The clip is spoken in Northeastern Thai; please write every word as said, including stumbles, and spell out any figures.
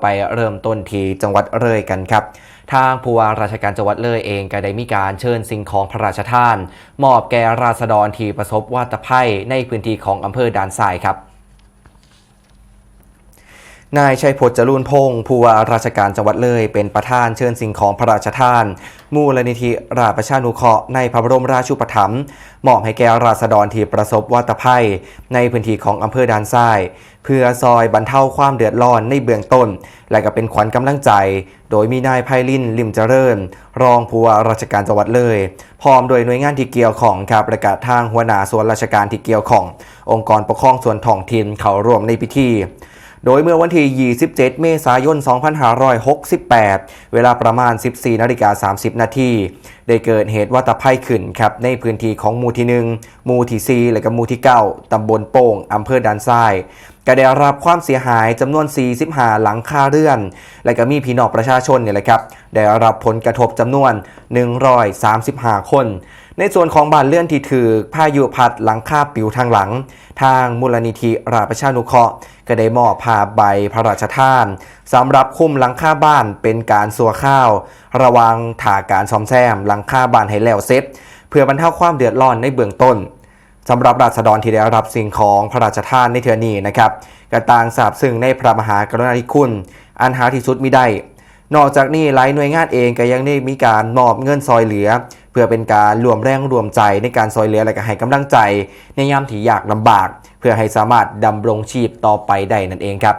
ไปเริ่มต้นที่จังหวัดเลยกันครับ ทางผู้ว่าราชการจังหวัดเลยเองก็ได้มีการเชิญสิ่งของพระราชทาน มอบแก่ราษฎรที่ประสบวาตภัยในพื้นที่ของอำเภอด่านซ้ายครับ นายชัยพจน์ จรูนพงศ์ ผู้ว่าราชการจังหวัดเลย เป็นประธานเชิญสิ่งของพระราชทาน มูลนิธิราชประชานุเคราะห์ในพระบรมราชูปถัมภ์ มอบให้แก่ราษฎรที่ประสบวาตภัย ในพื้นที่ของอำเภอด่านซ้าย เพื่อซอยบรรเทาความเดือดร้อนในเบื้องต้น และก็เป็นขวัญกำลังใจ โดยมีนายไพลิน ลิมเจริญ รองผู้ว่าราชการจังหวัดเลย พร้อมด้วยหน่วยงานที่เกี่ยวข้องครับ และก็ทางหัวหน้าส่วนราชการที่เกี่ยวข้อง องค์กรปกครองส่วนท้องถิ่นเข้าร่วมในพิธี โดยเมื่อวันที่ ยี่สิบเจ็ด เมษายน สองพันห้าร้อยหกสิบแปด เวลาประมาณ สิบสี่นาฬิกาสามสิบนาที ได้เกิดเหตุวาตภัยขึ้นครับ ในพื้นที่ของหมู่ที่ หนึ่ง หมู่ที่ สี่ และก็หมู่ที่ เก้า ตำบลโป่ง อำเภอด่านซ้าย ก็ได้รับความเสียหายจำนวน สี่สิบห้า หลังคาเรือน และก็มีพี่น้องประชาชนนี่แหละครับ ได้รับผลกระทบจำนวน หนึ่งร้อยสามสิบห้า คน ในส่วนของบ้านเรือนที่ถืกพายุพัดหลังคาปลิวทางหลัง ทางมูลนิธิราชประชานุเคราะห์ ก็ได้มอบผ้าใบพระราชทาน สำหรับคลุมหลังคาบ้านเป็นการชั่วคราว ระหว่างถ่าการซ่อมแซมหลังคาบ้านให้แล้วเสร็จ เพื่อบรรเทาความเดือดร้อนในเบื้องต้น สำหรับราษฎรที่ได้รับสิ่งของพระราชทานในเทื่อนี้นะครับ ก็ต่างซาบซึ้งในพระมหากรุณาธิคุณ อันหาที่สุดมิได้ นอกจากนี้หลายหน่วยงานเองก็ยังได้มีการมอบเงินซอยเหลือ เพื่อเป็นการร่วมแรงร่วมใจในการซอยเหลือ และก็ให้กำลังใจในยามที่ยากลำบาก เพื่อให้สามารถดำรงชีพต่อไปได้นั่นเองครับ